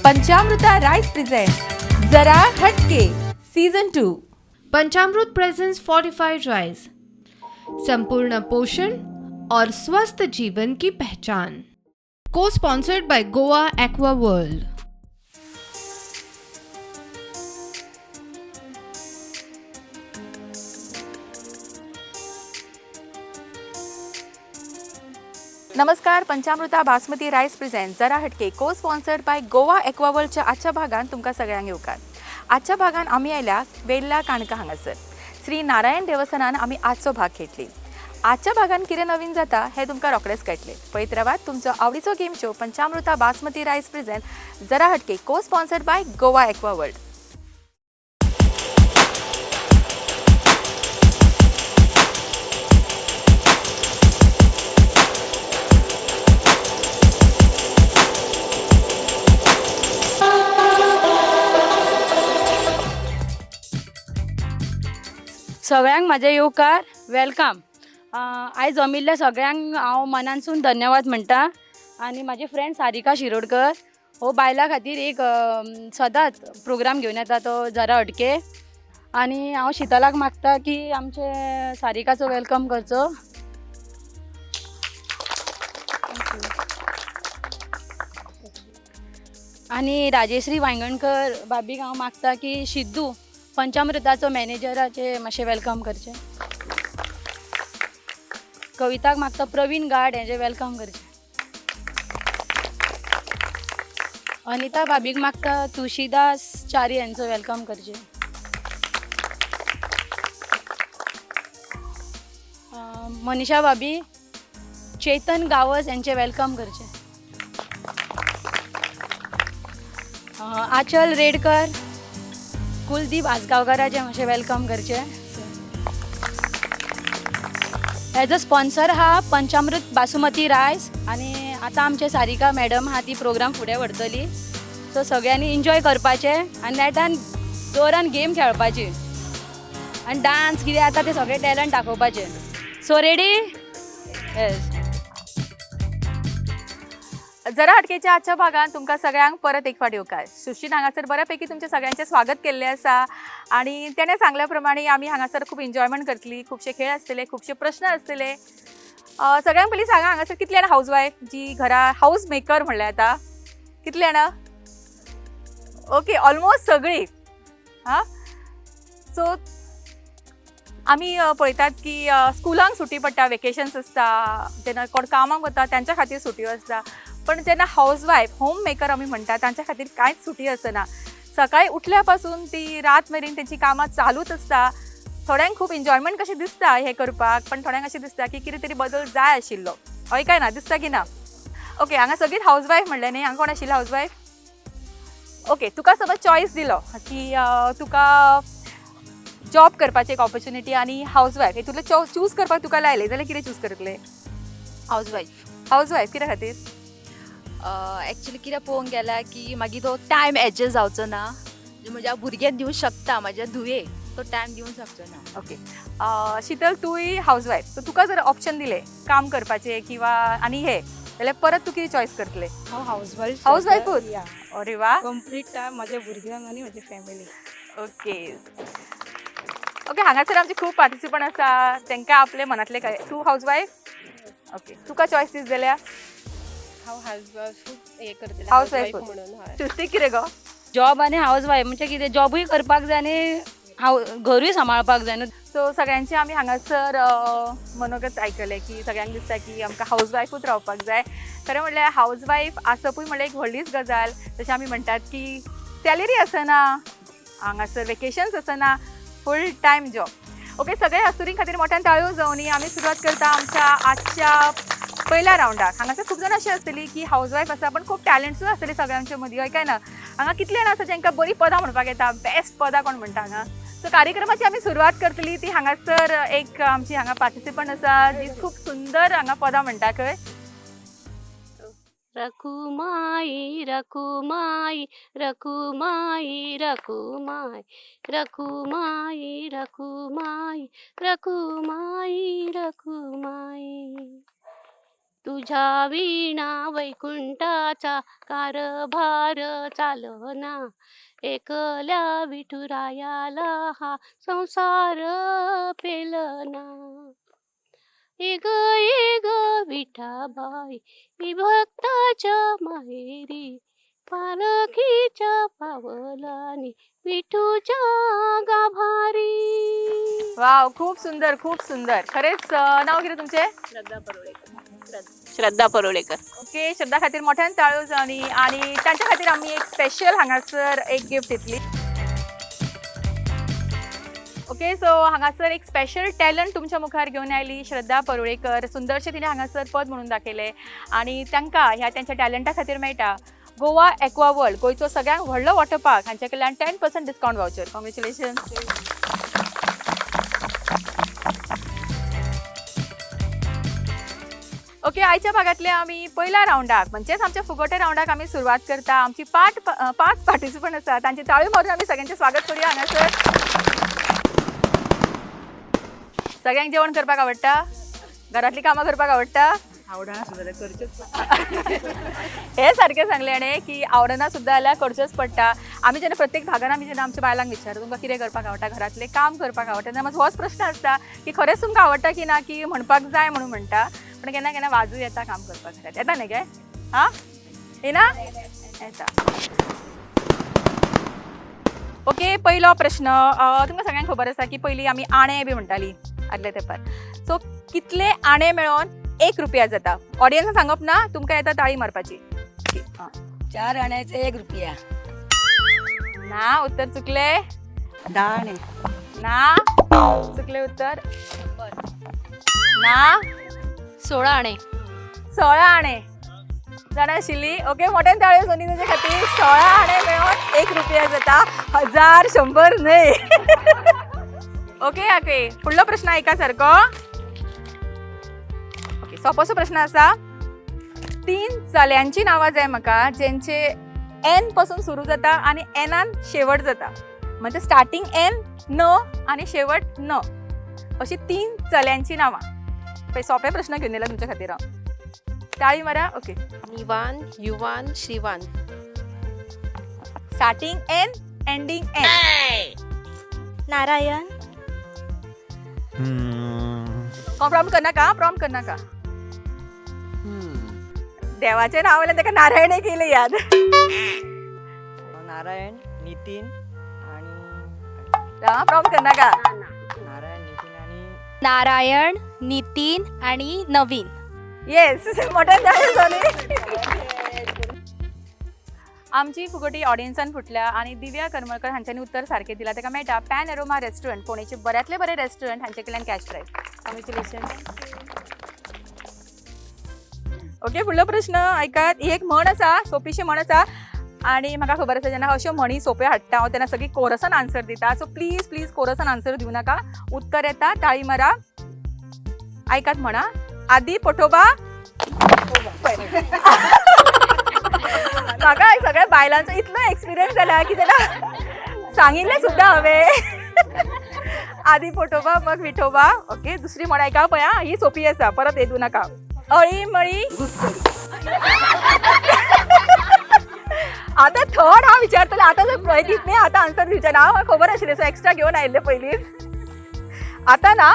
Panchamruta rice present Jara Hatke season 2. Panchamrut presents fortified rice, संपूर्ण पोषण और स्वस्थ जीवन की पहचान। को sponsored by Goa Aqua World. नमस्कार. पंचामृता बासमती रायस प्रेझेंट जरा हटके को स्पॉन्सर्ड बाय गोवा एक्वावर्ल्डच्या आजच्या भागान तुमकां सगळ्यांक येवकार. आजच्या भागान आमी आयल्या वेल्ला काणका हांगासर श्री नारायण देवस्थानान आमी आजचो भाग खेळटली. आजच्या भागान कितें नवीन जाता हें तुमकां रोखडेंच कळटलें. पळयत रावात तुमचो आवडीचो game show Panchamruta basmati rice present Jara Hatke co sponsored by Goa Aqua World. सगळ्यांक म्हाजें येवकार, welcome. आयज जमिल्ल्या सगळ्यांक हांव मनानसून धन्यवाद म्हणटा. आनी म्हाजे फ्रेंड सारिका शिरोडकर हो बायलां खातीर एक सदांच प्रोग्राम घेवन येता तो जरा हटके. आनी हांव शितलाक मागता की आमचे सारिकाचो welcome करचो. आनी राजेश्री वायंगणकर भाभीक हांव मागता की सिद्धू पंचामृताचो मॅनेजराचे मातशें welcome करचें. कविताक मागता प्रवीण गाड हेजें welcome करचें. अनिता भाभीक मागता तुळशीदास च्यारी हेंचो welcome करचें. मनीषा भाभी चेतन गावस हेंचें welcome करचें. आचल रेडकर कुलदीप आजगांवकाराचें मातशें welcome करचें. एज अ स्पॉन्सर आहा पंचामृत बासुमती रायस. आनी आतां आमचे सारिका मॅडम आहा ती प्रोग्राम फुडें व्हरतली. सो सगळ्यांनी एन्जॉय करपाचें आनी नेटान जोरान गेम खेळपाची आनी डांस कितें आतां ते सगळे टॅलंट दाखोवपाचे. So ready? येस. जरा हटकेच्या आजच्या भागान तुमकां सगळ्यांक परत एक फावट येवकार. सृष्टीन हांगासर बऱ्यापैकी तुमच्या सगळ्यांचें स्वागत केल्लें आसा आनी तेणें सांगल्या प्रमाणे आमी हांगासर खूब एन्जॉयमेंट करतली. खुबशे खेळ आसतले, खुबशे प्रश्न आसतले. सगळ्यांक पयलीं सांगा, हांगासर कितले जाणां हावज वायफ जी घरा हावज मेकर म्हणल्यार येता? कितले जाणां? ओके, ऑलमोस्ट सगळीं. हां, सो आमी पळयतात की स्कुलांक सुटी पडटा, वेकेशन्स आसता, जेन्ना कोण कामाक वता तांच्या खातीर सुटयो आसता. पण जेन्ना हावज वायफ होम मेकर आमी म्हणटा तांच्या खातीर कांयच सुटी आसना. सकाळी उठल्या पासून ती रात मेरेन तेंची कामां चालूच आसता. थोड्यांक खूब एन्जॉयमेंट कशें दिसता हें करपाक, पण थोड्यांक अशें दिसता की कितें तरी बदल जाय आशिल्लो. हय काय ना? दिसता की ना? ओके, हांगा सगळीच हावज वायफ म्हणलें न्ही, हांगा कोण आशिल्लें हावज वायफ? ओके, तुका समज चॉयस दिलो की तुका जॉब करपाची एक ऑपॉर्च्युनिटी आनी हावज वायफ हेतूंतलें चूज करपाक तुका लायलें जाल्यार कितें चूज करतलें? House wife. हावज वायफ कित्या खातीर? एक्चुली कितें पळोवंक गेल्यार की मागीर तो टायम एडजस्ट जावचो ना. म्हज्या भुरग्याक दिवंक शकता, म्हज्या धुवेक तो टायम दिवंक शकचो ना. ओके, शीतल तूंय हावज वायफ, सो तुका जर ऑप्शन दिलें काम करपाचें किंवा आनी हें जाल्यार परत तूं कितें चॉयस करतलें? हांव हावज वायफ. हावज वायफूच? या. अरे वा. कंप्लीट टायम म्हज्या भुरग्यांक आनी म्हज्या फॅमिली. ओके ओके, हांगासर आमचे खूब पार्टिसिपंट आसा, तांकां आपले मनांतलें काय. तूं हावज वायफ? ओके, तुका चॉयस दीस जाल्यार? हांव हावज वायफ हें करतलें. हावज वायफूच. म्हणून हय. सृष्टी कितें गो? जॉब आनी हावज वायफ म्हणजे कितें, जॉबूय करपाक जाय आनी हांव घरूय सांबाळपाक जाय न्हू. सो सगळ्यांचे आमी हांगासर मनोगत आयकलें की सगळ्यांक दिसता की आमकां हावज वायफूच रावपाक जाय. खरें म्हणल्यार हावज वायफ आसपूय म्हणल्यार एक व्हडलीच गजाल. जशें आमी म्हणटात की सॅलरी आसना, हांगासर वेकेशन्स आसना, फूल टायम जॉब. ओके, सगळ्या अस्तुरीं खातीर मोठ्यान ताळयो जावनी. आमी सुरवात करता आमच्या आजच्या पयल्या रावंडाक. हांगासर खूब जाणां अशीं आसतलीं की हावज वायफ आसा पण खूब टॅलंट्सूय आसतली सगळ्यांच्या मदीं, हय काय ना? हांगा कितले जाणां आसा जांकां बरीं पदां म्हणपाक येता, बेस्ट पदां कोण म्हणटा हांगा? सो कार्यक्रमाची आमी सुरवात करतली ती हांगासर एक आमची हांगा पार्टिसिपंट आसा जी खूब सुंदर हांगा पदां म्हणटा. खंय? रखुमाई रखुमाई रखुमाई रखुमाई रखुमाई रखुमाई रखुमाई रखुमाई. तुझ्या विणा वैकुंठाचा कारभार चालना, एकल्या विठुरायाला हा संसार पेलना. ये ग ये ग विठाबाई, मी भक्ताच्या माहेरी, पालखीच्या पावलानी विठूच्या गाभारी. वाव, खूप सुंदर, खूप सुंदर खरेच. नाव कितें तुमचें? श्रद्धा परुळेकर. श्रद्धा परुळेकर. ओके, श्रद्धा खातीर मोठ्यान ताळयो जावनी आनी तांच्या खातीर आमी एक स्पेशल हांगासर एक गिफ्ट दितली. ओके, सो हांगासर एक स्पेशल टॅलंट तुमच्या मुखार घेवन आयली श्रद्धा परुळेकर. सुंदरशें तिणें हांगासर पद म्हणून दाखयलें आनी तांकां ह्या त्यांच्या टॅलंटा खातीर मेळटा गोवा एक्वा वर्ल्ड, गोंयचो सगळ्यांत व्हडलो वॉटर पार्क, हांच्या कडल्यान 10% डिस्कावंट वावचर. कॉंग्रेच्युलेशन. ओके, आयच्या भागातल्या आमी पयल्या रावंडाक म्हणजेच आमच्या फुगोटे रावंडाक आमी सुरवात करता. आमची पांच पार्टिसिपंट आसा, तांची ताळयो मारून आमी सगळ्यांचें स्वागत करूया हांगासर. सगळ्यांक जेवण करपाक आवडटा? घरातली कामां करपाक आवडटा? आवडना सुद्दां जाल्यार करचेंच पडटा. हे सारकें सांगलें हाणें की आवडना सुद्दां जाल्यार करचेंच पडटा. आमी जेन्ना प्रत्येक भागान आमी जेन्ना आमच्या बायलांक विचारता तुमकां कितें करपाक आवडटा, घरांतलें काम करपाक आवडटा, तेन्ना मातसो होच प्रश्न आसता की खरेंच तुमकां आवडटा की ना, की म्हणपाक जाय म्हणून म्हणटा. पण केन्ना केन्ना वाजू येता काम करपाक घरात येता न्ही गे? हां, येना? येता. ओके, पयलो प्रश्न. तुमकां सगळ्यांक खबर आसा की पयलीं आमी आणें बी म्हणटाली आदल्या तेंपार. सो कितले आणें मेळोन 1 रुपया जाता? ऑडियन्साक सांगप ना, तुमकां येता ताळी मारपाची. आं. 4 आण्याचे 1 रुपया. ना, उत्तर चुकले. 10 आणे. ना, चुकले उत्तर. ना. 16 आणे. 16 आणे जाणा आशिल्ली. ओके, मोठ्यान ताळयो सोनी तुजे खातीर. 16 आणे मेळोन 1 रुपया जाता, 1000 100 न्हय. ओके ओके, फुडलो प्रश्न आयका सारको. ओके, सोपोसो प्रश्न आसा. 3 चल्यांची नांवां जाय म्हाका जेंचे एन पासून सुरू जाता आनी एनान शेवट जाता. म्हणजे स्टार्टींग एन न आनी शेवट न, अशी 3 चल्यांची नांवां. पळय, सोंपे प्रश्न घेवन येयला तुमच्या खातीर हांव. ताळी मारा. Okay, Nivan, Yuvan, Shrivan. Starting N, ending N. Narayan. Prompt करनाका, प्रॉम्प्ट करनाका. देवाचें नांव आयलें ताका नारायण केलें याद. नारायण, नितीन आणि प्रॉम्प्ट करनाका. नारायण, नितीन आणि नारायण, नितीन आणि नवीन. येस, मोठ्यान ताळयो सोनी. आमची फुगोटी ऑडियन्सान फुटल्या आनी दिव्या करमळकर हांच्यांनी उत्तर सारकें दिलां. ताका मेळटा पॅन एरोमा रेस्टॉरंट, फोंडेचे बऱ्यांतले बरें रेस्टॉरंट, हांचे कडल्यान कॅश प्रायज. कॉंग्रेच्युलेशन. ओके, फुडलो प्रश्न आयकात. ही एक म्हण आसा, सोंपीशी म्हण आसा आनी म्हाका खबर आसा जेन्ना अश्यो म्हणी सोंप्यो हाडटा हांव तेन्ना सगळीं कोरसान आन्सर दिता. सो प्लीज प्लीज कोरसान आन्सर दिवं नाका. उत्तर येता, ताळी मारा. आयकात म्हणा. आदी पठोबा. म्हाका सगळ्या बायलांचो इतलो एक्सपिरियन्स जाला की जेन्ना सांगिल्लें सुद्दां हांवें आदी पोटोबा मग विठोबा. ओके, दुसरी म्हण आयका पळय आं, ही सोंपी आसा, परत येदू नाका. अळी मळी. आतां थर्ड हांव विचारतलें. आतां जर दित न्ही, आतां आन्सर दिवचें ना. म्हाका खबर आशिल्लें, सो एक्स्ट्रा घेवन आयिल्लें पयलींच. आतां ना.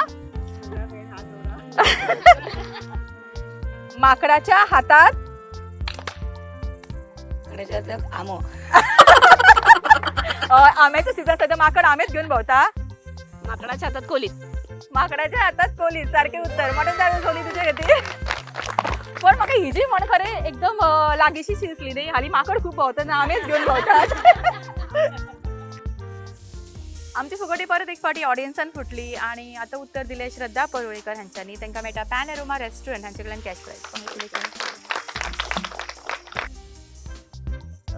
माकडाच्या हातात माकडाच्या हातात आंबो. आंब्याचो सीझन सध्या, माकड आंबेच घेवन भोंवता. माकडाच्या हातात कोलीत. माकडाच्या हातात कोलीत, सारकें उत्तर. म्हणून जाणून सोनी तुजे खातीर. पण म्हाका ही जी म्हण खरें एकदम लागींशी दिसली न्ही. हालीं माकड खूब भोंवता ना, आंबेच घेवन भोंवतात. आमची फुगोटी परत एक फावटी ऑडियन्सान फुटली आनी आतां उत्तर दिलें श्रद्धा परुळेकर हांच्यांनी. तांकां मेळटा पॅन एरोमा रेस्टॉरंट हांचे कडल्यान कॅश प्रायज.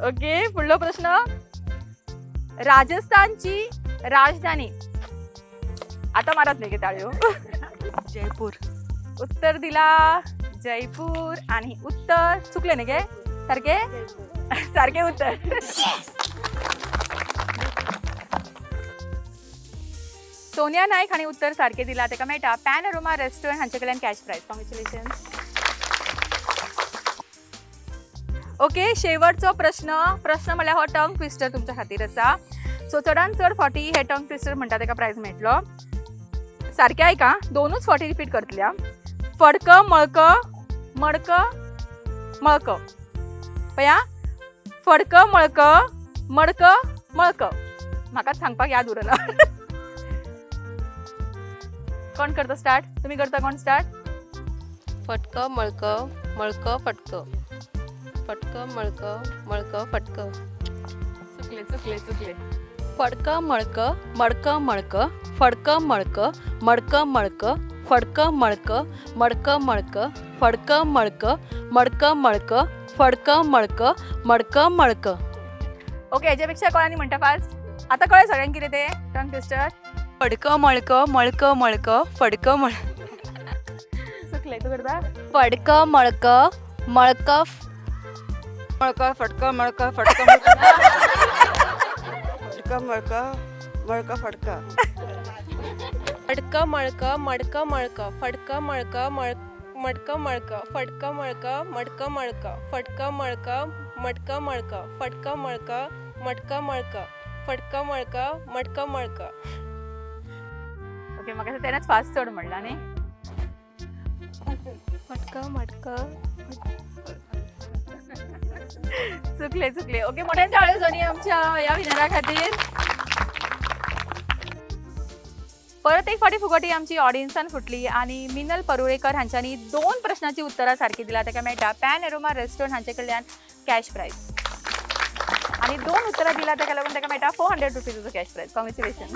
ओके, फुडलो प्रश्न. राजस्थानची राजधानी. आता मारत न्ही गे ताळयो. जयपूर. उत्तर दिला जयपूर आणि उत्तर चुकले न्ही गे? सारके सारके उत्तर. सोनिया नायक हांणी उत्तर सारकें दिलां. ताका मेळटा पॅन अरोमा रेस्टॉरंट हांचे कडल्यान कॅश प्रायज. कॉंग्रेच्युलेशन. ओके, शेवटचो प्रश्न. प्रश्न म्हळ्यार हो टंग ट्विस्टर तुमच्या खातीर आसा. सो चडान चड फावटी हे टंग ट्विस्टर म्हणटा ताका प्रायज मेळटलो. सारकें आयका, दोनूच फावटी रिपीट करतली आं. फडक मळक मडक मळक. पया, फडक मळक मडक मळक. म्हाका सांगपाक याद उरना. कोण करता स्टार्ट? तुमी करता कोण स्टार्ट? फटक मळक मळक फटक, फटक मळक मळक फटक. चुकले चुकले चुकले. फडक मळक मडक मळक, फडक मळक मडक मळक, फडक मळक मडक मळक, फडक मळक मडक मळक, फडक मळक मडक मळक. ओके, हेच्या पेक्षा कोणानी म्हणटा फास्ट? आतां कळ्ळें सगळ्यांक कितें तें टंग ट्विस्टर? फडक मळक मळक मळक फडक मळ. चुकले. तूं करता? फडक मळक मळक. मळक फडक मळक फडक मळक, फडक मळक मळक फडक. फडक मळक मडक मळक, फडक मळक मळ मडक मळक, फडक मळक मडक मळक, फडक मळक मडक मळक, फडक मळक मडक मळक, फडक मळक मडक मळक. ओके, म्हाका दिसता तेणेच फास्ट चड म्हणलां न्ही. फडक मडक. चुकले चुकले. ओके, मोठ्यान टाळयो जावनी आमच्या ह्या विनरा खातीर. परत एक फावटी फुगोटी आमची ऑडियन्सान फुटली आनी मिनल परुळेकर हांच्यांनी दोन प्रश्नाची उत्तरां सारकी दिला, ताका मेळटा पॅन एरोमा रेस्टॉरंट हांचे कडल्यान कॅश प्रायज. आनी दोन उत्तरां दिला ताका लागून ताका मेळटा 400 रुपीजाचो कॅश प्रायज. कॉंग्रेच्युलेशन.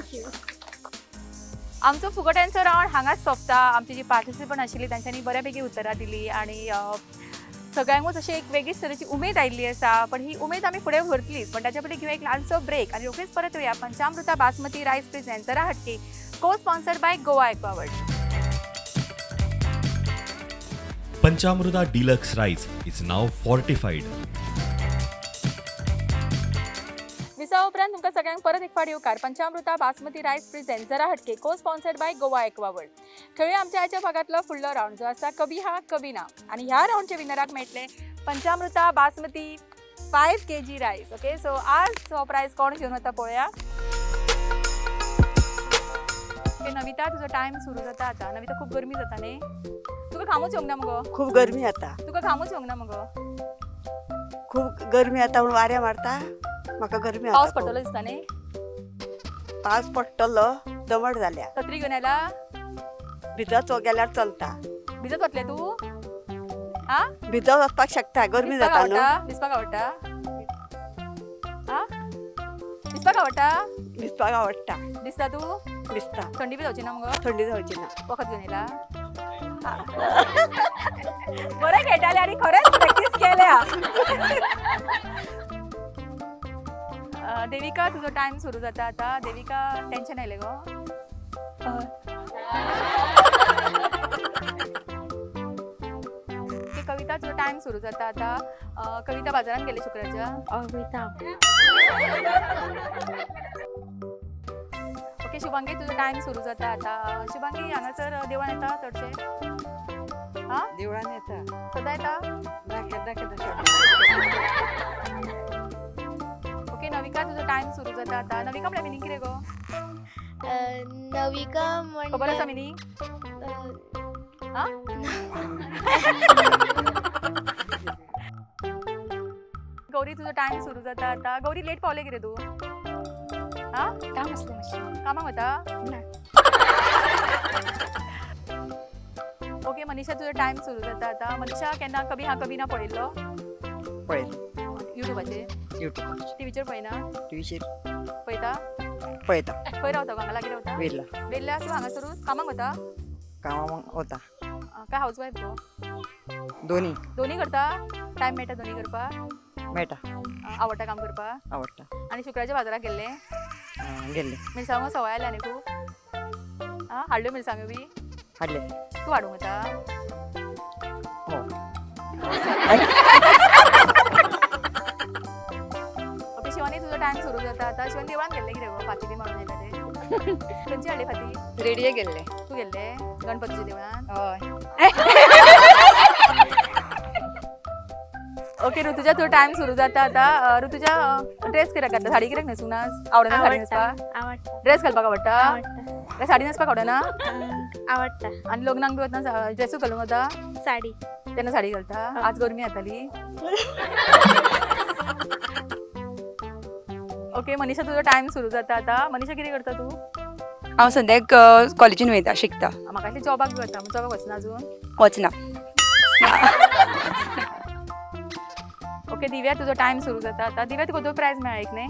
आमचो फुगोट्यांचो रावंड हांगाच सोंपता. आमची जी पार्टिसिपंट आशिल्ली तांच्यांनी बऱ्यापैकी उत्तरां दिली आनी सगळ्यांकूच अशी एक वेगळीच तरेची उमेद आयिल्ली आसा. पण ही उमेद आमी फुडें व्हरतलीच, पण ताच्या पयलीं घेवया एक ल्हानसो ब्रेक आनी रोखडीच परत येवया. पंचामृता बासमती रायस प्रेझेंट जरा हटके, को sponsored by Goa Aquaworld. Panchamruta Deluxe Rice is now fortified. विसा उपरांत तुमकां सगळ्यांक परत एक फावट येवकार. पंचामृता बासमती रायस प्रेझेंट जरा हटके, को स्पॉन्सर्ड बाय गोवा एक्वावर्ल्ड. खेळूया आमच्या आयच्या भागातलो फुडलो रावंड जो आसा कभी हा कभी ना. आनी ह्या रावंडच्या विनराक मेळटले पंचामृता basmati 5 kg rice. Okay, so आज हो प्रायज कोण घेवन वता पळोवया. ओके नविता, तुजो टायम सुरू जाता आता. नविता, खूब गरमी जाता न्ही? तुका घामूच येवंक ना मुगो? खूब गरमी जाता. तुका घामूच येवंक ना मुगो? खूब गरमी जाता म्हणून वारें मारता, म्हाका गरमी पावस जाता खूब. पडटलो दिसता न्ही? पावस पडटलो, दमट जाल्या. सत्री घेवन आयला? भिजत गेल्यार चलता. भिजत वतले तूं आ? भिजत वचपाक शकता, गरमी भिजपाक जाता न्हू. आवडटा? भिजपाक आवडटा आ? भिजपाक आवडटा? भिजपाक आवडटा. दिसता तूं? भिजता. थंडी बी जावची ना मुगो? थंडी जावची ना. वखद घेवन येयला? बरें खेळटाले आनी खरेंच प्रॅक्टीस केल्या. देविका, तुजो टायम सुरू जाता आता. देविका, टेन्शन आयलें गो? ओके, कविता, तुजो टायम सुरू जाता आता. कविता, बाजारात गेले शुक्राच्या? वयता. ओके शुभांगी, तुजो टायम सुरू जाता आता. शुभांगी, हांगासर देवळान येता चडशे हा? देवळान येता. सदां येता? ना, केन्ना केन्ना. ओके नविका, तुजो टायम सुरू जाता आता. नविका म्हळ्यार मिनींग कितें गो? नविका. खबर आसा म्हणल्यार मिनींग? हा, गौरी, तुजो टायम सुरू जाता आता. गौरी, लेट पावले कितें तूं हा? काम आसलें मातशें. कामाक वता? ना. ओके मनीषा, तुजो टायम सुरू जाता आता. मनीषा, केन्ना कभी हा कभी ना पळयल्लो? पळयलो. युट्यूबाचेर? युट्यूबाचेर. टिवीचेर पळयना? टिवीचेर. पळयता? पळयता. खंय रावता गो? हांगा लागीं रावता? वेर्ला. वेर्ला. तूं हांगासरूच कामाक वता? कामाक वता. काय हाऊस वायफ गो? दोनी. दोन्ही करता? टायम मेळटा दोन्ही करपाक? मेळटा. आवडटा काम करपाक? आवडटा. आनी शुक्राच्या बाजाराक गेल्ले? गेल्ले. मिरसांगो सवाय आयल्या न्ही खूब. आं, हाडल्यो मिरसांग्यो बी? हाडले. तूं हाडूंक वता? हो. ओके शिवानी, तुजो टायम सुरू जाता आतां. शिवानी, देवळान गेल्ले कितें गो? फाती बी मारून येयले ते. खंयची हाडली फाती? रेडिये गेल्ले. तूं गेल्ले गणपतीच्या देवळान? हय. ओके ऋतुजा, तुजो टायम सुरू जाता आतां. ऋतुजा, ड्रेस कित्याक घातला? साडी कित्याक न्हेसूंक ना? आवडना साडी न्हेसपाक? आवडटा. ड्रेस घालपाक आवडटा? आवडटा. काय साडी न्हेसपाक आवडना? आवडटा. आनी लग्नाक बी वतना ड्रेसूच घालूंक वता? साडी. तेन्ना साडी घालता? आज गरमी जाताली. ओके मनीषा, तुजो टायम सुरू जाता आतां. मनीषा, कितें करता तूं? हांव सद्याक कॉलेजीन वयता, शिकता. म्हाका दिसलें जॉबाक बी वता. जॉबाक वचना अजून? वचना. ओके दिव्या, तुजो टायम सुरू जाता आतां. दिव्या, तुका तो प्रायज मेळ्ळा एक न्ही?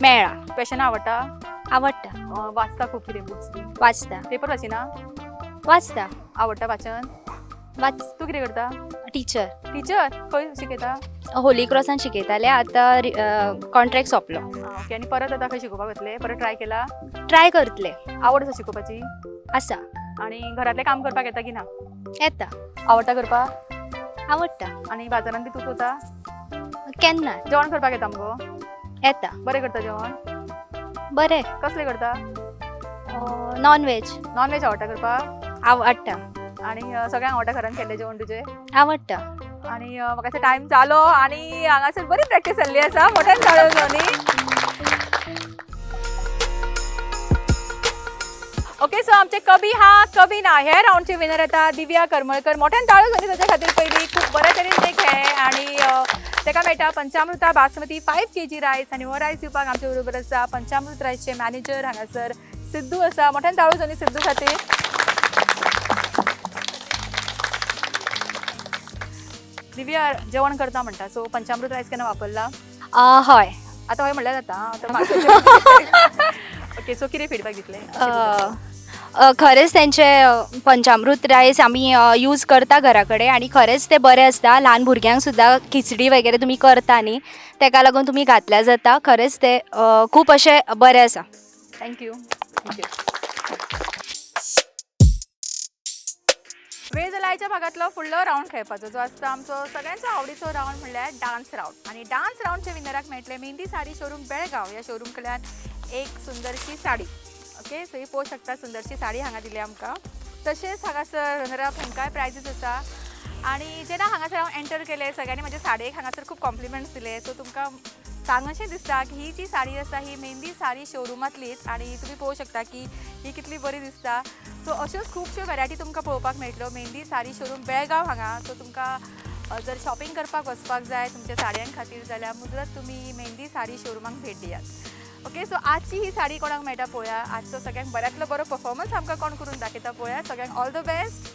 मेळ्ळा. पॅशन आवडटा? आवडटा. वाचता खूब कितें बुक्स बी? वाचता. पेपर वाचिना? वाचता. आवडटा वाचन? वाच. तूं कितें करता? टिचर. टिचर? खंय शिकयता? होली क्रॉसान शिकयताले, आतां कॉन्ट्रॅक्ट सोंपलो. ओके, आनी परत आतां खंय शिकोवपाक वतले? परत ट्राय केला? ट्राय करतले. आवड आसा शिकोवपाची? आसा. आनी घरांतलें काम करपाक येता की ना? येता. आवडटा करपाक? आवडटा. आनी बाजारान बी तूं वता? केन्ना. जेवण करपाक येता मगो? येता. बरें करता जेवण? बरें. कसलें करता? Non veg. नॉन व्हेज आवडटा करपाक? आवडटा. आनी सगळ्यांक आवडटा घरान केल्लें जेवण तुजें? आवडटा. आनी म्हाका टायम जालो आनी हांगासर बरी प्रॅक्टीस जाल्ली आसा. मोठ्यान जालो न्ही. ओके, सो आमचे कभी हा कभी ना ह्या रावंडचे विनर येता दिव्या करमळकर. मोठ्यान ताळो जाली ताच्या खातीर. पयली खूब बऱ्या तरेन ते खेळ्ळे आनी ताका मेळटा पंचामृता बासमती 5 kg rice. आनी हो रायस दिवपाक आमचे बरोबर आसा पंचामृत रायसचे मॅनेजर हांगासर सिद्धू आसा. मोठ्यान ताळो जाली सिद्धू खातीर. दिव्या, जेवण करता म्हणटा, सो पंचामृत रायस केन्ना वापरला? हय. आतां हय म्हणल्यार जाता. आतां. ओके, सो कितें फिडबॅक दितले? खरेंच तेंचे पंचामृत रायस आमी यूज करता घरा कडेन आनी खरेंच ते बरें आसता. ल्हान भुरग्यांक सुद्दां खिचडी वगैरे तुमी करता न्ही, तेका लागून तुमी घातल्यार जाता. खरेंच ते खूब अशें बरें आसा. Thank you. Thank you. वेळ जाला आयच्या भागांतलो फुडलो रावंड खेळपाचो, जो आसता आमचो सगळ्यांचो आवडीचो रावंड म्हणल्यार डान्स रावंड. आनी डान्स रावंडच्या विनराक मेळटले मेहंदी साडी शोरूम बेळगांव ह्या शोरूम कडल्यान एक सुंदरशी साडी. ओके, सो ही पळोवंक शकता, सुंदरशी साडी हांगा दिली आमकां. तशेंच हांगासर रनर अप हांकांय प्रायजीस आसा. आनी जेन्ना हांगासर हांव एंटर केलें, सगळ्यांनी म्हज्या साडयेक हांगासर खूब कॉम्प्लिमेंट्स दिले. सो तुमकां सांगशें दिसता की ही जी साडी आसा ही मेहंदी साडी शोरुमांतलीच आनी तुमी पळोवंक शकता की ही कितली बरी दिसता. सो अश्योच खुबश्यो वेरायटी तुमकां पळोवपाक मेळटल्यो मेहंदी साडी शोरूम बेळगांव हांगा. सो तुमकां जर शॉपिंग करपाक वचपाक जाय तुमच्या साडयां खातीर जाल्यार मुजरत तुमी मेहंदी साडी शोरुमाक भेट दियात. ओके, सो आजची ही साडी कोणाक मेळटा पळोवया. आजचो सगळ्यांक बऱ्यांतलो बरो परफॉर्मन्स आमकां कोण करून दाखयता पळोवया. सगळ्यांक ऑल the best.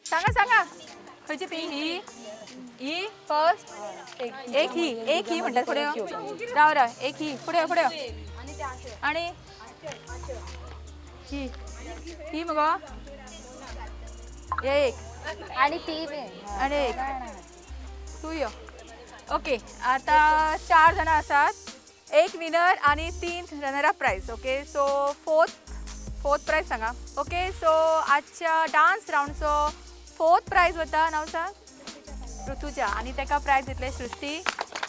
सांगा सांगा, खंयची पी? ही ही फर्स्ट एक, ही एक, ही म्हणटात. फुडें यो. राव राव, एक ही. फुडें यो, फुडें यो. आनी ही ही मगो हे एक. आनी ती बी. आनी एक तूं यो. ओके, आतां 4 जाणां आसात, एक विनर आनी 3 runner up prize. Okay, so fourth prize सांगा. ओके, सो आजच्या डान्स रावंडचो फोर्थ प्रायज वता, नांव सांग. ऋतुजा. आनी ताका प्रायज दितले सृष्टी.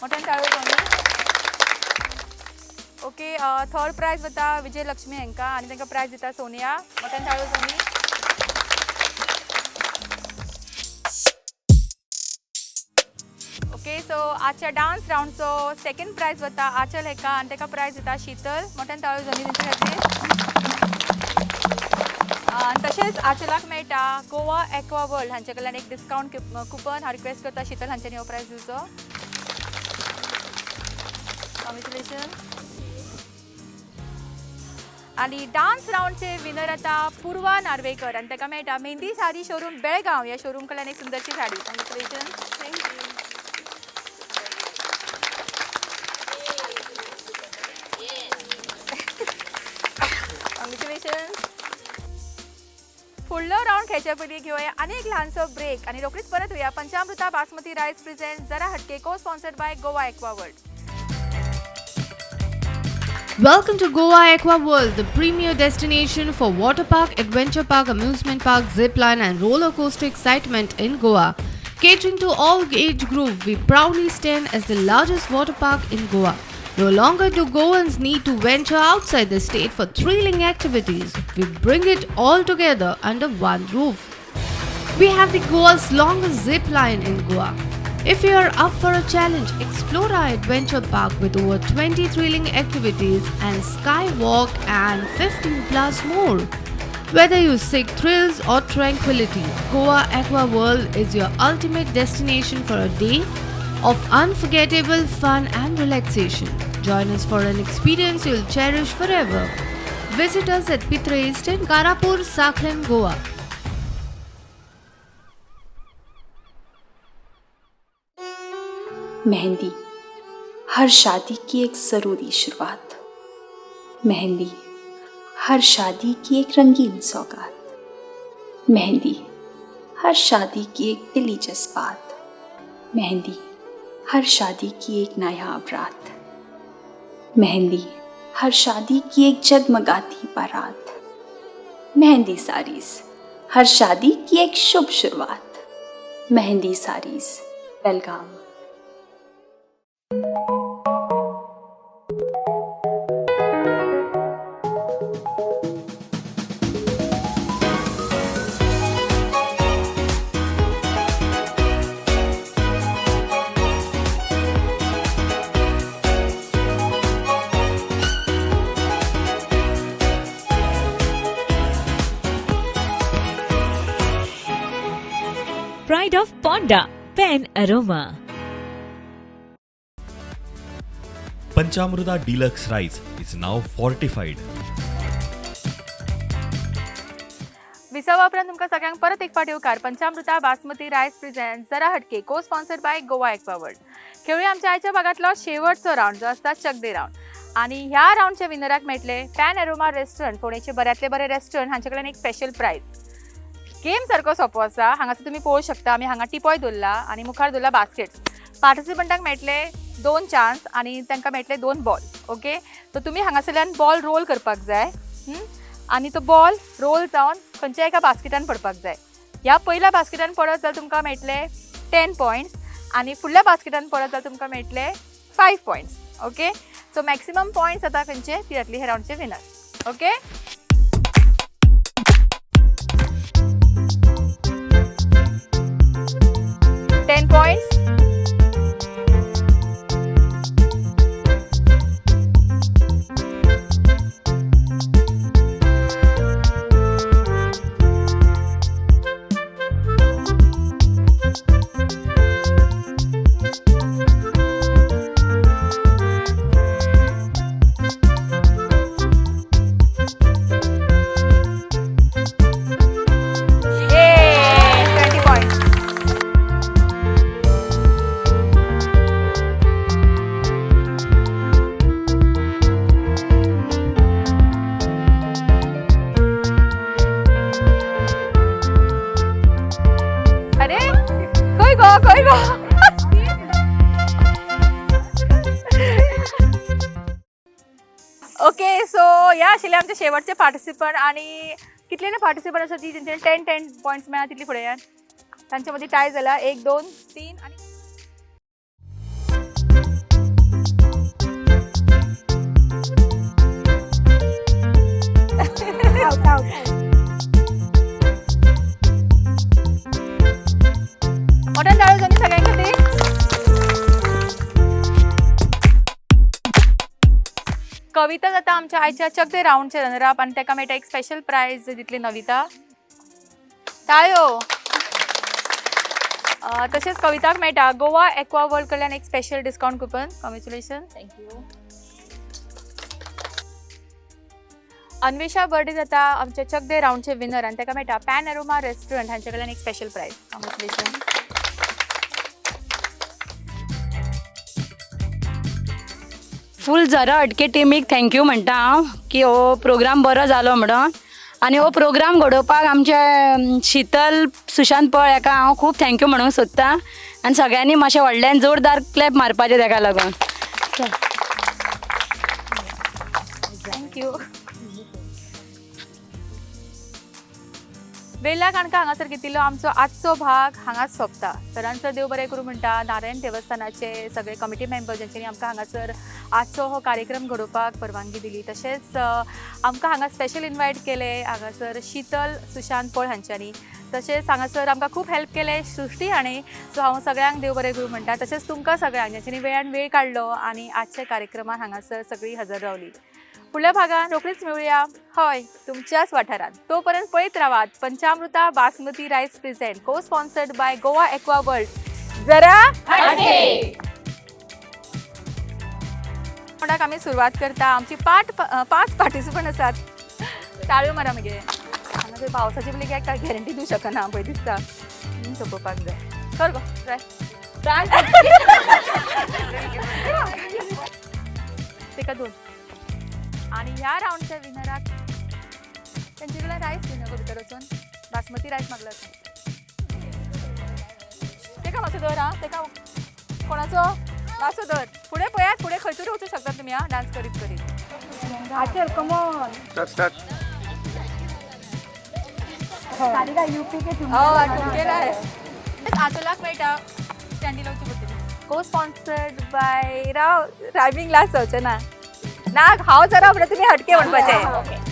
मोठ्यान ताळयो जावनी. ओके, थर्ड प्रायज वता विजयलक्ष्मी हांकां आनी तांकां प्रायज दिता सोनिया. मोठ्यान ताळयो जावनी. ओके, ओके, सो आजच्या डान्स रावंडचो सेकंड प्रायज वता आचल हेका आनी तेका प्रायज दिता शीतल. मोठ्यान ताळयो जावंदी तेंचे खातीर. तशेंच आचलाक मेळटा गोवा एक्वा वर्ल्ड हांचे कडल्यान एक डिस्कावंट कुपन. हांव रिक्वेस्ट करता शीतल हांच्यांनी हो प्रायज दिवचो. कॉंग्रेच्युलेशन. आनी डान्स रावंडचे विनर आता पूर्वा नार्वेकर आनी ताका मेळटा मेहंदी साडी शोरूम बेळगांव ह्या शोरूम कडल्यान एक सुंदरशी sari. Congratulation. Thank you. Congratulation. फुडलो रावंड खेळच्या पयलीं घेवया आनी एक ल्हानसो ब्रेक आनी रोखडीच परत येवया. पंचामृता बासमती रायस प्रेझेंट जरा हटके co sponsored by Goa Aqua World. Welcome to Goa Aqua World, the premier destination for water park, adventure park, amusement park, zip line and roller coaster excitement in Goa. Catering to all age group, we proudly stand as the largest water park in Goa. No longer do Goans need to venture outside the state for thrilling activities. We bring it all together under one roof. We have the Goa's longest zip line in Goa. If you are up for a challenge, explore our adventure park with over 20 thrilling activities and skywalk and 15 plus more. Whether you seek thrills or tranquility, Goa Aqua World is your ultimate destination for a day of unforgettable fun and relaxation. Join us for an experience you'll cherish forever. Visit us at Pitre Estate, Karapur, Sakhlan, Goa. Mehndi हर शादी की एक ज़रूरी शुरुआत, मेहंदी हर शादी की एक रंगीन सौगात, मेहंदी हर शादी की एक दिली जज्बात, मेहंदी हर शादी की एक नायाब रात, मेहंदी हर शादी की एक जगमगाती बारात, मेहंदी साड़ीज हर शादी की एक शुभ शुरुआत, Mehndi saris Belgaum. Pride of Ponda, Pen Aroma. Panchamruta Deluxe Rice is now fortified. विसवा उपरांत तुमकां सगळ्यांक परत एक फावट येवकार. पंचामृता बासमती रायस प्रेझेंट जरा हटके co sponsored by Goa Aqua World. खेळूया आमच्या आयच्या भागांतलो शेवटचो रावंड जो आसता चकदे रावंड. आनी ह्या रावंडच्या विनराक मेळटले पॅन एरोमा रेस्टॉरंट, फोंडेचे बऱ्यांतले बरे रेस्टॉरंट हांचे कडल्यान एक स्पेशल प्रायज. गेम सारको सोंपो आसा. हांगासर तुमी पळोवंक शकता आमी हांगा टिपॉय दवरला आनी मुखार दवरला बास्केट्स. पार्टिसिपंटांक मेळटले 2 चान्स आनी तांकां मेळटले 2 बॉल. ओके, सो तुमी हांगासरल्यान बॉल रोल करपाक जाय आनी तो बॉल रोल जावन खंयच्या एका बास्केटान पडपाक जाय. ह्या पयल्या बास्केटान पडत जाल्यार तुमकां मेळटले 10 पॉयंट्स आनी फुडल्या बास्केटान पडत जाल्यार तुमकां मेळटले 5 points. Okay, so maximum points आतां खंयचे ती जातली ह्या रावंडचे winner. Okay, 10 points. Yay, 20 points. अरे खंय गो, खंय गो. ओके, सो ह्या आशिल्ले आमचे शेवटचे पार्टिसिपंट आनी कितले ना पार्टिसिपंट आसा ती तेंच्यानी 10 10 पॉयंट्स मेळ्ळा तितली फुडें यात. तांचे मदीं टाय जाला 1 2 3 आनी मोठ्यान टाळयो जावंदी सगळ्यां खातीर. कविता जाता आमच्या आयच्या चक दे रावंडचे रनर अप आनी ताका मेळटा एक स्पेशल प्रायज दितली नविता. टाळयो. तशेंच कविताक मेळटा गोवा एक्वा वर्ल्ड कडल्यान एक special discount coupon. Congratulation. Thank you. Anvesha Barde जाता आमच्या चक दे रावंडचे विनर आनी ताका मेळटा पॅन अरोमा रेस्टॉरंट हांचे कडल्यान एक स्पेशल प्रायज. कॉंग्रेच्युलेशन. फूल जरा हटके टिमीक thank you म्हणटा हांव की हो प्रोग्राम बरो जालो म्हणून. आनी हो प्रोग्राम घडोवपाक आमचे शितल सुशांत पळ हेका हांव खूब thank you म्हणूंक सोदता. आनी सगळ्यांनी मातशें व्हडल्यान जोरदार क्लॅप मारपाचें तेका लागून. Thank you. वेला काणका हांगासर घेतिल्लो आमचो आजचो भाग हांगाच सोंपता. सरांचो देव बरें करूं म्हणटा. नारायण देवस्थानाचे सगळे कमिटी मेंबर ज्यांच्यानी आमकां हांगासर आजचो हो कार्यक्रम घडोवपाक परवानगी दिली. तशेंच आमकां हांगा स्पेशल इनवायट केले हांगासर शितल सुशांत पळ हांच्यांनी. तशेंच हांगासर आमकां खूब हेल्प केले सृश्टी हाणें. सो हांव सगळ्यांक देव बरें करूं म्हणटा. तशेंच तुमकां सगळ्यांक ज्यांच्यानी वेळान वेळ काडलो आनी आजच्या कार्यक्रमात हांगासर सगळीं हजर रावली. फुडल्या भागान रोखडीच मेळुया हय तुमच्याच वाठारांत. तोपर्यंत पळयत रावात Panchamruta basmati rice present co sponsored by Goa Aqua World. जरा कोणाक आमी सुरवात करता. आमची पांच पार्टिसिपंट आसात. टाळयो मारा मगे. हांगा पावसाची पयलीं काय गॅरंटी दिवं शकना पळय दिसता. सोंपोवपाक जाय. कर गो ट्राय. तेका दोन. आणि ह्या रावंडच्या विनराक तेंचे कडल्यान रायस घेवन गो भितर वचून बासमती रायस मागला. तेका मातसो धर. आं, तेका कोणाचो मातसो धर. फुडें पळयात, फुडें खंयसर वचूं शकता तुमी. आं, डान्स करीत करीत. हय, ठुमके लाय. आतोलाक मेळटा स्टँडी लावची पडटली. Cosponsored by Rao. Rhyming last जावचें ना. ना, हांव जरा म्हणटा तुमी हटके म्हणपाचें.